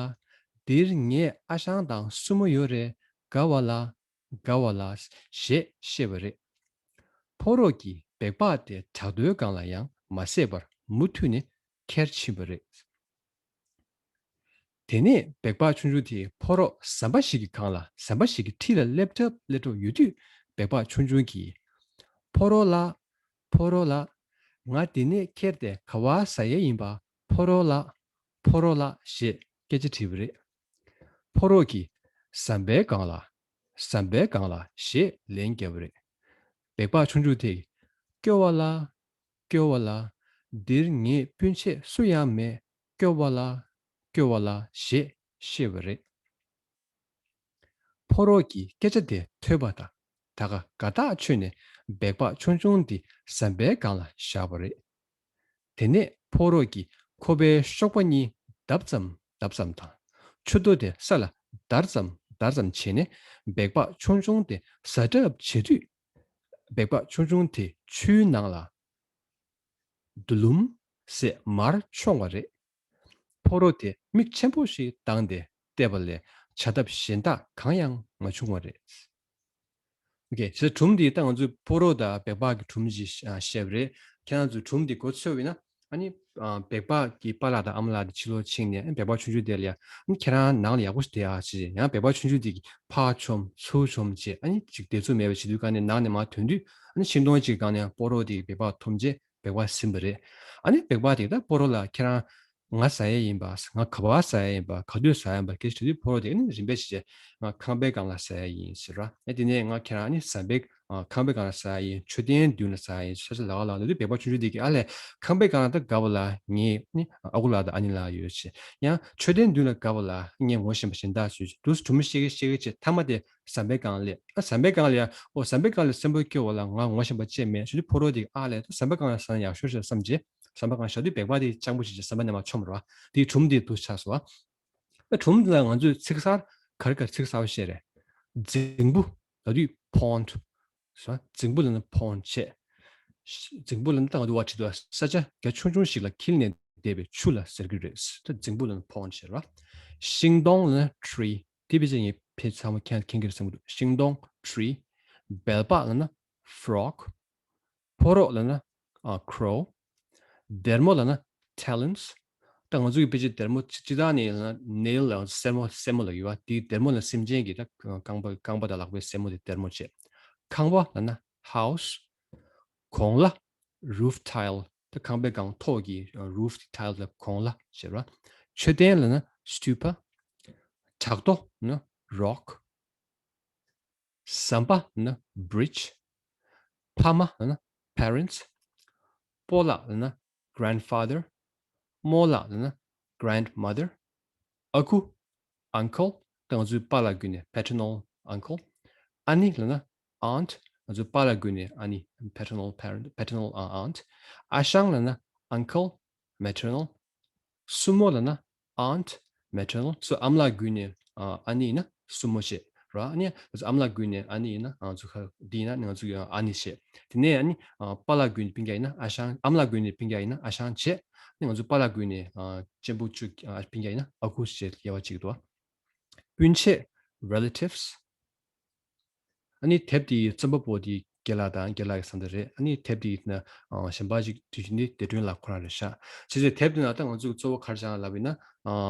འདིར་ངའི་ཨ་ཞང་དང་སྲུ་མོ་ཡོད་རེད། ག་པར་ལ། ག་པར་ལ་ཞེས་བཤད་པ་རེད། ཕོ་རོག་གིས་སྦལ་པ་དེ་བྲག་རྡོའི་སྒང་ལ་ཡང་མ་བསད་པར་མུ་མཐུད་ནས་ཁྱེར་ཕྱིན་པ་རེད། དེ་ནས་སྦལ་པ་ཆུང་ཆུང་དེས་ཕོ་རོག་ཟམ་པ་ཞིག་གི་སྒང་ལ། ཟམ་པ་ཞིག་གི་འཁྲིས་ལ་སླེབས་གྲབས་སླེབས་གྲབས་ཡོད་དུས། སྦལ་པ་ཆུང་ཆུང་གིས། ཕོ་རོག་ལགས། ཕོ་རོག་ལགས། ང་འདི་ནས་ཁྱེར་ཏེ་ག་པར་ཟ་ཡས་ཡིན་པ། ཕོ་རོག་ལགས། ཕོ་རོག་ལགས་ཞེས་སྐད་ཆ་དྲིས་པ་རེད། ཕོ་རོག་གིས། ཟམ་པའི་སྒང་ལ། ཟམ་པའི་སྒང་ལ་ཞེས་ལན་བརྒྱབ་པ་རེད། སྦལ་པ་ཆུང་ཆུང་དེས། སྐྱོ་བ་ལ། སྐྱོ་བ་ལ། འདིར་ངའི་སྤུན་མཆེད་སུ་ཡང་མེད། སྐྱོ་བ་ལ། སྐྱོ་བ་ལ་ཞེས་བཤད་པ་རེད། ཕོ་རོག་གིས་སྐད་ཆ་དེ་ཐོས་པ་དང་། ད་ག་དགའ་ཐག་ཆོད་ནས་སྦལ་པ་ཆུང་ཆུང་དེ་ཟམ་པའི་སྒང་ལ་བཞག་པ་རེད། དེ་ནས་ཕོ་རོག་གིས་ཁོ་པའི་གཤོག་པ་གཉིས་བརྡབ་ཙམ་བརྡབ་ཙམ་དང་། མཆུ་ཏོ་དེ་ས་ལ་བརྡར་ཙམ་བརྡར་ཙམ་བྱས་ནས་སྦལ་པ་ཆུང་ཆུང་དེ་ཟ་གྲབས་བྱེད་དུས། སྦལ་པ་ཆུང་ཆུང་དེ་ཆུའི་ནང་ལ་དུ་ལུམ་ཟེར་མར་མཆོངས་པ་རེད། ཕོ་རོག་དེ་མིག་ཆེན་པོ་ཞིག་བཏང་སྟེ་བལྟས་པ་ལས་བྱ་ཐབས་གཞན་དག་གང་ཡང་མ་བྱུང་བ་རེད། ཨོ་ཁེ། བྱས་ཙང་སྒྲུང་འདི་ད་ང་ཚོས་ཕོ་རོག་དང་སྦལ་པ་གི་སྒྲུང་ཅིག་བཤད་པ་རེད། ཁྱེད་རང་ཚོས་སྒྲུང་འདི་མགོ་ཚོས་པ་ཡིན་ན། ཨ་ནི། ཨ། སྦལ་པ་གི་པཱ་ལགས་དང་ཨ་མ་ལགས་དེ་ཕྱི་ལོགས་ཕྱིན་ནས། ཨ་ནི་སྦལ་པ་ཆུང་ཆུང་དེ་ལ་ཡ། ཨ་ནི་ཁྱེད་རང་ནང་ལ་ཡག་པོ་ཞིག་བསྡད་ཨ་ཞེས། ཡང་སྦལ་པ་ཆུང་ཆུང་དེ་གིས་ཕར་མཆོངས་ཚུར་མཆོངས་བྱས། ཨ་ནི་ཅིག་བདེ་ཚོར་མེད་པ་བྱེད་དུས་ག་ནས་ནང་ནས་མར་ཐོན་དུས། ཨ་ནི་ཤིང་སྡོང་ཅིག་སྒང་ནས་ཕོ་རོག་དེ་གིས་སྦལ་པ་མཐོང་བྱས་སྦལ་པ་ཟིན་པ་རེད། ཨ་ནི་སྦལ་པ་དེ་གིས་ད་ཕོ་རོག་ལ། ཁྱེད་རང་ ང་ཟ་ཡས་ཡིན་པ། ང་ག་པར་ཟ་ཡས་ཡིན་པ། ག་དུས་ཟ་ཡས་ཡིན་པ། སྐད་ཆ་དྲིས་དུས་ཕོ་རོག་དེ་ནི་རིམ་པས་བྱས་བྱས་ང་ཁང་པའི་སྒང་ལ་ཟ་ཡས་ཡིན་ཟེར་ར། ཨ་དེ་ནས་ང་ཁྱེད་རང་ནི་ཟམ་པའི་ཨ་ཁང་པའི་སྒང་ལ་ཟ་ཡས་ཡིན། མཆོད་རྟེན་མདུན་ལ་ཟ་ཡས་ཡིན་ཟེར་ལ་ལ་ལ་དུས་སྦལ་པ་ཆུང་ཆུང་དེ་གིས་ཨ་ལས་ཁང་པའི་སྒང་ལ་ད་ག་བ་ལ་ངས་ནི་ཨ་ཁུ་ལགས་དང་ཨ་ནེ་ལགས་ཡོད་ཅེས། ཡང་མཆོད་རྟེན་མདུན་ལ་ག་བ་ལ་ངས་ངོ་ཤེས་པ་གཞན་དག་ཞུས་ཅེས་དུས་སུ་གྲུམ་བཤད་ཀྱི་བཤད་ཀྱི་ཅེས་མཐའ་མ་དེ་ཟམ་པའི་སྒང་ལ་སླེབས། ཨ་ཟམ་པའི་སྒང་ལ་ཡ་ཨོ་ཟམ་པའི་སྒང་ལ་སེམས་པ་སྐྱོ་བ་ལ་ང་ངོ་ཤེས་པ་ཅེས་མེད་ཞུ་དུས་ཕོ་རོག་དེ་གིས་ཨ་ལས་ད་ཟམ་པའི་སྒང་ལ་ཟ་ན་ཡག་ཤོས་ཤོད་བསམ་ཅེས་ཟམ་པའི་སྒང་བཞག་དུས་སྦལ་པ་དེ་སྤྱང་པོ་བྱས་ཅེས་ཟམ་པ་ནས་མར་མཆོངས་ར། དེའི་གྲུམ་དེ་དུ་ཆགས་སོང་བ། ཨ་གྲུམ་དེ་ལ་ང་ཚོས་ཚིག་གསར་ག་རེ་ག་རེ་ཚིག་གསར་པ་བཤད་རེད། རྫིང་བུ་ལབ་དུས་pond། རྫིང་བུ་ལབ་ན་pond བྱས། རྫིང་བུ་ལབ་ན་ད་ང་ཚོ་བ་བྲིས་འདུག་ས་ཆ་རྒྱ་ཆུང་ཆུང་ཞིག་ལ་འཁྱིལ་ནས་བསྡད་པའི་ཆུ་ལ་ཟེར་གྱི་རེད། ད་རྫིང་བུ་ལབ་ན་pond བྱས་ར། ཤིང་སྡོང་ལབ་ན་tree། དེ་ཕལ་ཆེར་ངས་ཕལ་ཆེར་ཚང་མ་མཁྱེན་མཁྱེན་གྱི་རེད་བསམ་གྱི་འདུག་ཤིང་སྡོང་tree། སྦལ་པ་ལབ་ན་frog། ཕོ་རོག་ལབ་ན་ཨ་crow། སྡེར་མོ་ལབ་ན་talons། ད་ང་ཚོ་གི་ཕལ་ཆེར་སྡེར་མོ་སྤྱི་སྤྱི་བཏང་ནས་ལབ་ན་nail ལབ་སེན་མོ་སེན་མོ་ལབ་ཡོད་པ། དེའི་སྡེར་མོ་ལབ་སེམས་ཅན་གྱི་ད་རྐང་པ་རྐང་པ་དང་ལག་པའི་སེན་མོ་དེ་སྡེར་མོ་བྱས། ཁང་པ་ལབ་ན་house། གོང་ལ་roof tile། ད་ཁང་པའི་སྒང་ཐོག་གི་roof tile ལ་གོང་ལ་བྱས་པ། མཆོད་རྟེན་ལབ་ན་stupa། བྲག་རྡོ་ལབ་ན་rock། ཟམ་པ་ལབ་ན་bridge། ཕ་མ་ལབ་ན་parents། སྤོ་ལགས་ལབ་ན་grandfather། རྨོ་ལགས་ལབ་ན་grandmother། ཨ་ཁུ་uncle། ད་ང་ཚོའི་པཱ་ལགས་བརྒྱུད་ནས་paternal uncle། ཨ་ནེ་ལབ་ན་aunt། ང་ཚོའི་པཱ་ལགས་བརྒྱུད་ནས་ཨ་ནེ་paternal parent paternal aunt། ཨ་ཞང་ལབ་ན་uncle maternal། སྲུ་མོ་ལབ་ན་aunt maternal། སོ་ཨ་མ་ལགས་བརྒྱུད་ནས་ཨ་ཨ་ནེ་ཡིན་ན་སྲུ་མོ་བྱས་ར། ཨ་ནི་ང་ཚོ་ཨ་མ་ལགས་བརྒྱུད་ནས་ཨ་ནེ་ཡིན་ན་ང་ཚོ་ཁ་འདི་ཡིན་ན་ང་ཚོ་ཨ་ནེ་བྱས། དེ་ནས་ཨ་ནི་པཱ་ལགས་བརྒྱུད་ནས་སྤུན་ཀྱག་ཡིན་ན་ཨ་ཞང་། ཨ་མ་ལགས་བརྒྱུད་ནས་སྤུན་ཀྱག་ཡིན་ན་ཨ་ཞང་བྱས། ཨ་ནི་ང་ཚོ་པཱ་ལགས་བརྒྱུད་ནས་གཅེན་པོ་གཅིག་སྤུན་ཀྱག་ཡིན་ན་ཨ་ཁུ་བྱས་དབྱེ་བ་གཅིག་འདུག་སྤུན་མཆེད་relatives། ཨ་ནི་དེབ་དེའི་རྩོམ་པ་པོ་དེ་རྒན་ལགས་དང་རྒན་ལགས་ཀྱི་བཟའ་ཟླ་རེད། ཨ་ནི་དེབ་དེའི་ནང་གཞན་པ་ཞིག་དུས་ནི་བདེ་སྒྲོན་ལགས་ཁོ་རང་རེད་ཤག་བྱས་ཙང་དེབ་དེ་ནང་ད་ང་ཚོས་གཙོ་བོ་ག་རེ་སྦྱངས་ལབ་ཡིན་ན།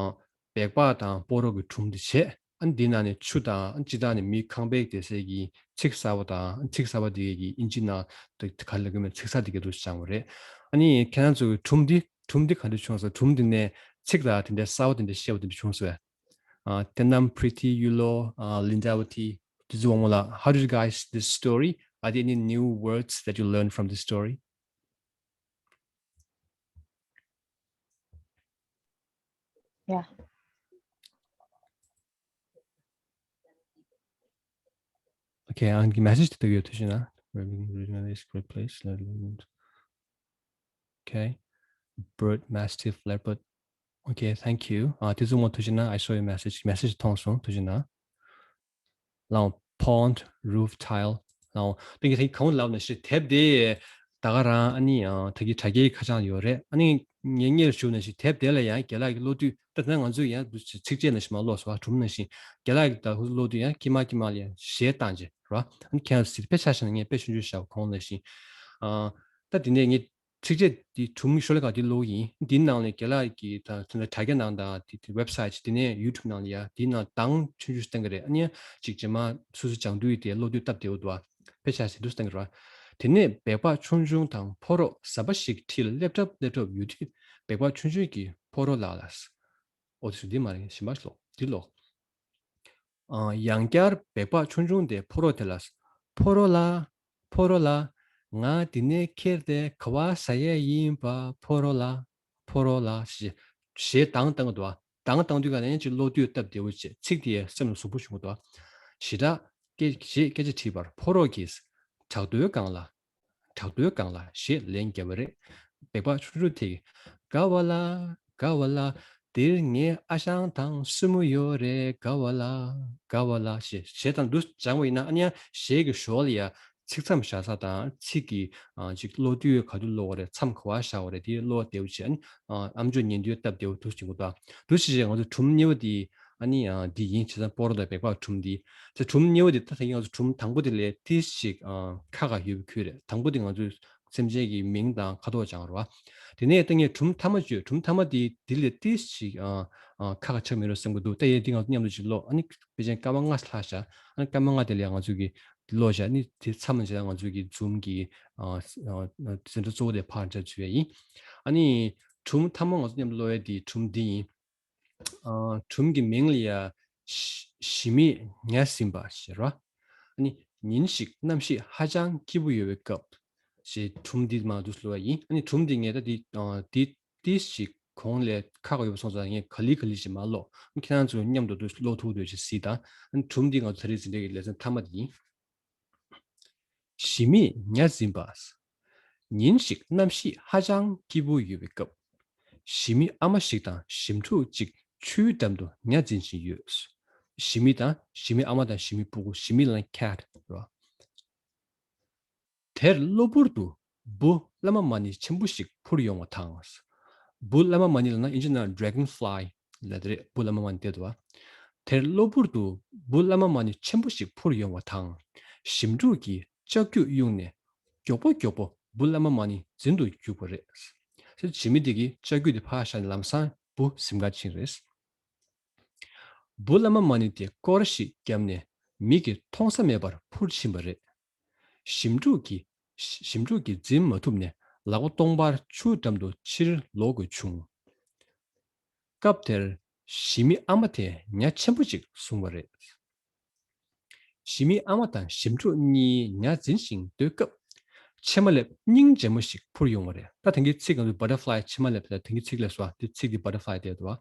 སྦལ་པ་དང་ཕོ་རོག་གི་སྒྲུང་དེ་བྱས། ཨ་ནི་དེའི་ནང་ནས་ཆུ་དང་ཨ་ནི་སྤྱིར་བཏང་ནས་མི་ཁང་པའི་སྡེ་ཚན་གྱི་ཚིག་གསར་པ་དང་ཚིག་གསར་པ་དེ་གི་ཨིན་ཇི་ནང་དེ་ག་རེ་ལབ་ཀྱི་མེད་ཚིག་གསར་དེ་ག་དུས་སྦྱངས་པ་རེད། ཨ་ནི་ཁྱེད་རང་ཚོ་གི་སྒྲུང་འདི་སྒྲུང་འདི་ག་འདྲ་བྱུང་སོང་། སྒྲུང་འདི་ནས་ཚིག་དང་དེ་འདྲའི་གསར་པ་དེ་འདྲ་ཤེས་པ་དེ་འདྲ་བྱུང་སོང་ངས། Uh, Tenam Preeti Yulo, uh, Lindawati, Tizu Wangmola, how did you guys this story? Are there any new words that you learned from this story? Yeah. Okay, and the message to you, Tujina. This great place. Okay. Bird, mastiff, leopard. Okay, thank you. Uh, Tizu Mo Tujina, I saw your message. Message Tongson Tujina. ལའོ། Pond, roof tile. ལའོ། དེ་གི་དེ་གོང་ལབ་ནང་བཞིན་དེབ་དེ་ད་ག་རང་ཨ་ནི་ད་གི་དྲ་རྒྱའི་ཁ་བྱང་ཡོད་རེད། ཨ་ནི་ངས་སྔོན་ལ་ཞུས་ནང་བཞིན་དེབ་དེ་ལ་ཡང་རྒན་ལགས་ཀྱིས་ཀློག་དུས་ད་ད་ང་ཚོས་ཡང་ཚིགས་བཅད་ནང་བཞིན་མར་ཀློག་སོང་བ། སྒྲུང་ནང་བཞིན་རྒན་ལགས་ཀྱིས་ད་ཀློག་དུས་ཡང་དཀྱིལ་མ་དཀྱིལ་མ་ལ་ཡང་གཞས་བཏང་རྗེས་ར། ཨ་ནི་ཁྱེད་རང་ཚོ་དཔེ་ཆ་བཞག་ན་ངས་དཔེ་ཆུང་ཆུང་བཞག་གོང་ནང་བཞིན། ད་དེ་ནས་ངས་ཚིགས་བཅད་འདི་སྒྲུང་ཤོ་ལོ་ཀ་འདི་ཀློག་ཡིན། འདིའི་ནང་ནས་རྒན་ལགས་ཀྱིས་ད་དེ་འདྲ་དྲ་རྒྱ་ནང་དང་དེ་དེ་website དེ་ནས་YouTube ནང་ལ་ཡ་འདིའི་ནང་གདངས་ཆུང་ཆུང་བཏང་གི་རེད། ཨ་ནི་ཅིག་རྗེས་མ་སོ་སོ་སྦྱང་དུས་དེ་ཀློག་དུས་སྟབས་བདེ་བོ་འདུག་ཨ། དཔེ་ཆ་ཞིག་འདུག་བཏང་གི་རེད་བ། དེ་ནས་སྦལ་པ་ཆུང་ཆུང་དང་ཕོ་རོག་ཟམ་པ་ཞིག་འཁྲིས་ལ་སླེབས་གྲབས་སླེབས་གྲབས་ཡོད་དུས་སྦལ་པ་ཆུང་ཆུང་གིས་ཕོ་རོག་ལགས་ལ། ཨོ་དེ་ཚོ་འདི་མ་རེད། གཞན་པ་ཞིག་ཀློག་འདི་ཀློག་ཡང་བསྐྱར་སྦལ་པ་ཆུང་ཆུང་དེ་ཕོ་རོག་དེ་ལ། ཕོ་རོག་ལགས། ཕོ་རོག་ལགས། ང་འདི་ནས་ཁྱེར་ཏེ་ག་པར་ཟ་ཡས་ཡིན་པ། ཕོ་རོག་ལགས། ཕོ་རོག་ལགས་ཞེས་གཞས་གདངས་བཏང་གི་འདུག་ཨ། གདངས་བཏང་དུས་ག་ནས་ཅིག་ཀློག་དུས་སྟབས་བདེ་བོ་བྱས། ཚིག་དེ་སེམས་ལ་ཟུག་པོ་བྱུང་གི་འདུག་ཨ། ཞེ་དྲག་སྐད་ཞེས་སྐད་ཆ་དྲིས་པར་ཕོ་རོག་གིས། བྲག་རྡོའི་སྒང་ལ། བྲག་རྡོའི་སྒང་ལ་ཞེས་ལན་བརྒྱབ་པ་རེད། སྦལ་པ་ཆུང་ཆུང་དེས། དགའ་བ་ལ། དགའ་བ་ལ། འདིར་ངའི་ཨ་ཞང་དང་སྲུ་མོ་ཡོད་རེད། དགའ་བ་ལ། དགའ་བ་ལ་ཞེས་གཞས་དང་འདུ་སྦྱངས་པ་ཡིན་ན་ཨ་ནི་ཡང་གཞས་ཀྱི་ཞོར་ལ་ཡ་ཚིག་མཚམས་བཞག་ས་དང་ཚིག་གི་ཅིག་ཀློག་དུས་ག་དུས་ཀློག་དགོས་རེད། མཚམས་ག་པར་བཞག་དགོས་རེད། དེ་ཀློག་བདེ་བོ་བྱས། ཨ་ནི་ཨམ་ཅོག་ཉན་དུས་སྟབས་བདེ་བོ་འདུག་བྱེད་དགོས་དང་། འདུག་བྱེད་བྱེད་ང་ཚོ་སྒྲུང་གཉིས་པ་དེ་ཨ་ནི་འདི་ཡིན། བྱས་ཙང་ཕོ་རོག་དང་སྦལ་པ་སྒྲུང་འདི། ད་སྒྲུང་གཉིས་པ་དེ་ད་ད་ཡིན་ང་ཚོ་སྒྲུང་དང་པོ་དེ་ལས་ཏིས་ཅིག་ཁག་ཁག་ཡོད་པའི་ཁུལ་རེད། དང་པོ་དེ་ང་ཚོས་སེམས་ཅན་གྱི་མིང་དང་ཁ་དོག་སྦྱངས་རོགས། དེ་ནས་ད་ངས་སྒྲུང་མཐའ་མ་བརྗོད། སྒྲུང་མཐའ་མ་དེ་དེ་ལས་ཏིས་ཅིག་ཁག་ཁག་ཆགས་མེད་རོགས་བསམ་གྱི་འདུག་ད་ཡས་འདི་ང་ཚོ་མཉམ་དུ་ཅིག་ཀློག་ཨ་ནི་དཔེ་ཅན་སྐར་མ་ལྔ་ལྷག་བཞག་ཨ་ནི་སྐར་མ་ལྔ་དེ་ལས་ང་ཚོ་གི་ཀློག་བཞག་ཨ་ནི་དེ་མཚམས་བཞག་ང་ཚོ་གི་ཛུམ་གི་འཛིན་གྲྭ་གཙོ་བོ་དེ་ཕར་འདྲ་བྱས་ཡིན། ཨ་ནི་ སྒྲུང་མཐའ་མ་ང་ཚོ་མཉམ་དུ་ཀློག་ཡ་དེ་སྒྲུང་འདི་ཡིན། ཨ། སྒྲུང་གི་མིང་ལ་ཡ་ཞི་ཞི་མིས་ཉ་ཟིན་པ་ཞེས་རོ། ཨ་ནི་ཉིན་ཞིག་གནམ་གཤིས་ཧ་ཅང་སྐྱིད་པོ་ཡོད་པའི་སྐབས་ཞེས་སྒྲུང་འདི་མར་འདུག་ཀློག་ཡ་ཡིན། ཨ་ནི་སྒྲུང་འདི་ངས་ད་འདི་ཨ་འདི་ཏིས་ཞིག་གོང་ལས་ཁག་ཡོད་པ་སོང་ཙང་ངས་ག་ལེ་ག་ལེ་ཞིག་མར་ཀློག་ཁྱེད་རང་ཚོ་མཉམ་དུ་འདུག་ཀློག་ཐུབ་འདོད་ཅིག་གཟིགས་དང་། ཨ་ནི་སྒྲུང་འདི་ང་ཚོ་ད་རེས་འཛིན་གྲྭའི་ལེ་ཚན་མཐའ་མ་དེ་ཡིན། ཞི་མིས་ཉ་ཟིན་པ། ཉིན་ཞིག་གནམ་གཤིས་ཧ་ཅང་སྐྱིད་པོ་ཡོད་པའི་སྐབས། ཞི་མིའི་ཨ་མ་ཞིག་དང་ཞིམ་ཕྲུག་ཅིག་ཆུའི་འགྲམ་དུ་ཉ་འཛིན་བཞིན་ཡོད། ཞི་མི་དང་ཞི་མིའི་ཨ་མ་དང་ཞི་མིའི་སྤུ་གུ། ཞི་མི་ལབ་ན་cat རེད་བ། དེར་གློ་བུར་དུ་འབུ་བླ་མ་མ་ཎི་ཆེན་པོ་ཞིག་འཕུར་ཡོང་བ་དང་། འབུ་བླ་མ་མ་ཎི་ལབ་ན་དབྱིན་ཇི་ནང་dragonfly ལབ་དེ་རེད། འབུ་བླ་མ་མ་ཎི་དེ་འདུག་བ། དེར་གློ་བུར་དུ་འབུ་བླ་མ་མ་ཎི་ཆེན་པོ་ཞིག་འཕུར་ཡོང་བ་དང་། ཞིམ་ཕྲུག་གིས་ལྕགས་ཀྱུས་གཡུགས་ནས་མགྱོགས་པོ་མགྱོགས་པོ་འབུ་བླ་མ་མ་ཎི་འཛིན་དུ་བཅུག་པ་རེད། ཞི་མི་དེ་གིས་ལྕགས་ཀྱུ་དེ་ཕར་བཞག་ནས་ལམ་སང་འབུ་ཟིན་ག་ཕྱིན་རེད། འབུ་བླ་མ་མ་ཎི་དེ་སྐོར་ཞིག་བརྒྱབ་ནས་མིག་གིས་མཐོང་ས་མེད་པར་འཕུར་ཕྱིན་པ་རེད། ཞིམ་ཕྲུག་གིས་ཞིམ་ཕྲུག་གིས་འཛིན་མ་ཐུབ་ནས་ལག་པ་སྟོང་པར་ཆུའི་འགྲམ་དུ་ཕྱིར་ལོག་དགོས་བྱུང་། སྐབས་དེར་ཞི་མིའི་ཨ་མ་དེས་ཉ་ཆེན་པོ་ཅིག་བཟུང་བ་རེད། ཞི་མིའི་ཨ་མ་དང་ཞིམ་ཕྲུག་གཉིས་ཉ་འཛིན་བཞིན་སྡོད་སྐབས། ཕྱེ་མ་ལེབ་སྙིང་རྗེ་མོ་ཞིག་འཕུར་ཡོང་བ་རེད། ད་དེང་གི་ཚིག་ང་ཚོ་butterfly ཕྱེ་མ་ལེབ་དེ་དེང་གི་ཚིག་ལ་སོ། དེ་ཚིག་དེ་butterfly དེ་འདུག་བ།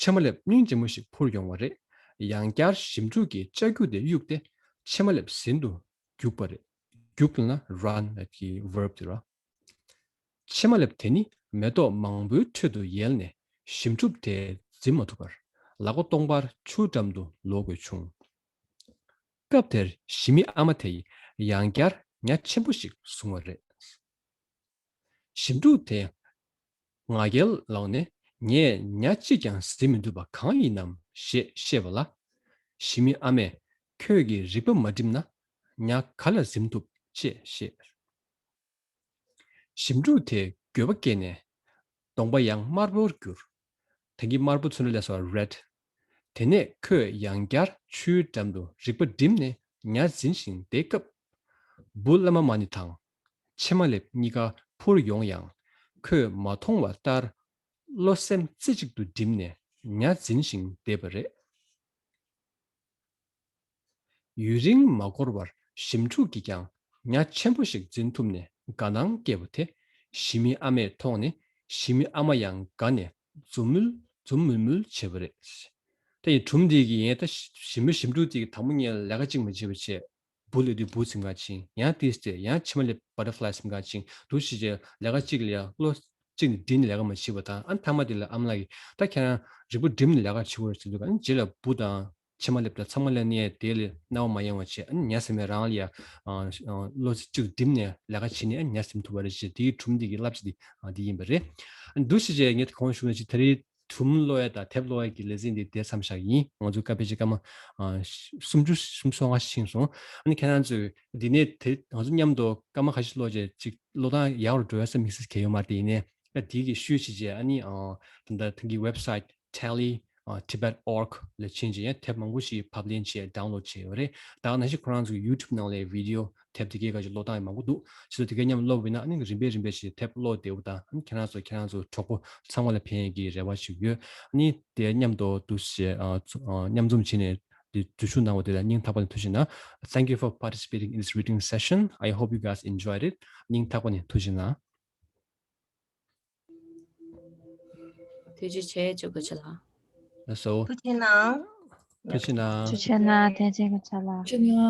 ཕྱེ་མ་ལེབ་སྙིང་རྗེ་མོ་ཞིག་འཕུར་ཡོང་བ་རེད། ཡང་བསྐྱར་ཞིམ་ཕྲུག་གིས་ལྕགས་ཀྱུ་དེ་གཡུགས་ཏེ་ཕྱེ་མ་ལེབ་ཟིན་དུ་རྒྱུག་པ་རེད། རྒྱུག་ལབ་ན་run ལབ་ཀྱི་verb དེ་རེད། ཕྱེ་མ་ལེབ་དེ་ནི་མེ་ཏོག་མང་པོའི་ཁྲོད་དུ་ཡལ་ནས་ཞིམ་ཕྲུག་དེ་འཛིན་མ་ཐུབ་པར་ལག་པ་སྟོང་པར་ཆུའི་འགྲམ་དུ་ལོག་དགོས་བྱུང་། སྐབས་དེར་ཞི་མིའི་ཨ་མ་དེ་ཡིས་ཡང་བསྐྱར་ཉ་ཆེན་པོ་ཞིག་བཟུང་བ་རེད། ཞིམ་ཕྲུག་དེས་ང་རྒྱལ་ལངས་ནས། ངས་ཉ་གཅིག་ཀྱང་ཟིན་མི་ཐུབ་པ་གང་ཡིན་ནམ་ཞེས་བཤད་པ་ལ། ཞི་མིའི་ཨ་མས་ཁྱོད་ཀྱིས་རིག་པ་མ་བསྒྲིམས་ན་ཉ་ག་ལ་ཟིན་ཐུབ་ཅེས་བཤད། ཞིམ་ཕྲུག་དེས་འགྱོད་པ་སྐྱེས་ནས་གདོང་པ་ཡང་དམར་པོར་གྱུར། དེང་གི་དམར་པོ་ཚུར་ལ་སླེབས་སོང་། red། དེ་ནས་ཁོས་ཡང་བསྐྱར་ཆུའི་འགྲམ་དུ་རིག་པ་བསྒྲིམས་ནས་ཉ་འཛིན་བཞིན་བསྡད་སྐབས། འབུ་བླ་མ་མ་ཎི་དང་ཕྱེ་མ་ལེབ་གཉིས་ཀ་འཕུར་ཡོང་ཡང་ཁོས་མ་མཐོང་བ་ལྟར་བློ་སེམས་རྩེ་གཅིག་ཏུ་བསྒྲིམས་ནས་ཉ་འཛིན་བཞིན་བསྡད་པ་རེད། ཡུན་རིང་མ་འགོར་བར་ཞིམ་ཕྲུག་གིས་ཀྱང་ཉ་ཆེན་པོ་ཞིག་འཛིན་ཐུབ་ནས་དགའ་སྣང་སྐྱེས་པ་དེ་ཞི་མིའི་ཨ་མས་མཐོང་ནས་ཞི་མིའི་ཨ་མ་ཡང་དགའ་ནས་འཛུམ་དམུལ་འཛུམ་དམུལ་དམུལ་བྱས་པ་རེད། ད་ཡིན་སྒྲུང་འདི་གི་ཡིན། ད་ཞི་མི་ཞིམ་ཕྲུག་དེ་གི་དང་པོ་ཉིད་ལས་ཀ་གཅིག་མ་བྱས་པ་བྱས། འབུ་ལས་དུས་འབུ་ཟིན་ག་ཕྱིན། ཡང་ཏིས་ཏེ་ཡང་ཕྱེ་མ་ལེབ་butterfly ཟིན་ག་ཕྱིན། འདུག་ཞིག་བྱས་ལས་ཀ་གཅིག་ལ་ཡང་བློ་གཅིག་ནས་བསྒྲིམས་ནས་ལས་ཀ་མ་བྱས་པ་དང་། ཨ་ནི་མཐའ་མ་དེ་ལ་ཨ་མ་ལགས་ཀྱིས་ད་ཁྱེད་རང་རིག་པ་བསྒྲིམས་ནས་ལས་ཀ་བྱེད་དགོས་རེད་ཟེར་དུས། ཨ་ནི་རྗེས་ལ་འབུ་དང་ཕྱེ་མ་ལེབ་དང་ཚང་མ་ལ་ནས་དེ་ལས་སྣང་བ་མ་ཡེངས་པ་བྱས། ཨ་ནི་ཉ་ཟེར་མཁན་རང་ལ་ཡང་ཨ་ཨ་བློ་གཅིག་བསྒྲིམས་ནས་ལས་ཀ་བྱས་ནས་ཨ་ནི་ཉ་ཟིན་ཐུབ་པ་རེད་ཅེས་དེའི་སྒྲུང་འདི་གི་བསླབ་བྱ་འདི་ཨ་འདི་ཡིན་པ་རེད། ཨ་ནི་འདུག་ཞིག་བྱས་ངས་གོང་ཞུས་ནང་བཞིན་ད་རེས་སྒྲུང་ཀློག་ཡ་དང་དེབ་ཀློག་ཡ་གི་ལེ་ཚན་འདི་དེ་མཚམས་བཞག་ཡིན། ང་ཚོ་སྐབས་ཕལ་ཆེར་སྐར་མ་ཨ་སུམ་ཅུ་སུམ་ཅུ་སོ་ལྔ་ཕྱིན་སོང་། ཨ་ནི་ཁྱེད་རང་ཚོས་འདི་ནས་དེ་ང་ཚོ་མཉམ་དུ་སྐར་མ་ཁ་ཤས་ཀློག་བྱས་ཅིག་ཀློག་སྟངས་ཡག་རུ་འགྲོ་ཡ་ས་དམིགས་བསལ་གང་ཡོད་མ་རེད། དེ་ཡིན་ནའི་ཨ་དེ་གི་ཤུལ་ཅིག་བྱས་ཨ་ནི་ཨ་ད་ལྟ་ཐེངས་ཀྱི་website tally ཨ་tibet org ལ་ཕྱིན་བྱས་ཡང་དེབ་མང་པོ་ཞིག་ཕབ་ལེན་བྱས་ཡོད་རེད། ད་ག་ནང་བཞིན་ཁོ་རང་ཚོའི་YouTube ནང་ལ་video དེབ་དེ་གའི་སྐད་ཀློག་སྟངས་ཡང་མང་པོ་འདུག་ཕྱིས་སུ་དེ་གའི་མཉམ་ཀློག་པ་ཡིན་ན་ཨ་ནི་རིམ་པས་རིམ་པས་ཤིག་དེབ་ཀློག་བདེ་པོ་དང་། ཨ་ནི་ཁྱེད་རང་ཚོ་ཁྱེད་རང་ཚོ་གྲོགས་པོ་ཚང་མ་ལ་ཕན་ཡས་ཀྱི་རེ་བ་ཞིག་ཡོད། ཨ་ནི་དེ་མཉམ་དུ་འདུག་སེ་ཨ་ཚོ་ཨ་མཉམ་འཛོམས་བྱས་ནས་དེ་འཛུལ་ཞུགས་གནང་བ་དེ་ལ་སྙིང་ཐག་པ་ནས་ཐུགས་རྗེ་གནང་། Thank you for participating in this reading session. I hope you guys enjoyed it. སྙིང་ཐག་པ་ནས་ཐུགས་རྗེ་གནང་། ཐུགས་རྗེ་ཆེ། ཇོ་ཁ་ཆེ་ལགས། ལགས་སོ། ཐུགས་རྗེ་གནང་། ཐུགས་རྗེ་གནང་། ཐུགས་རྗེ་གནང་། ཐུགས་རྗེ་གནང་།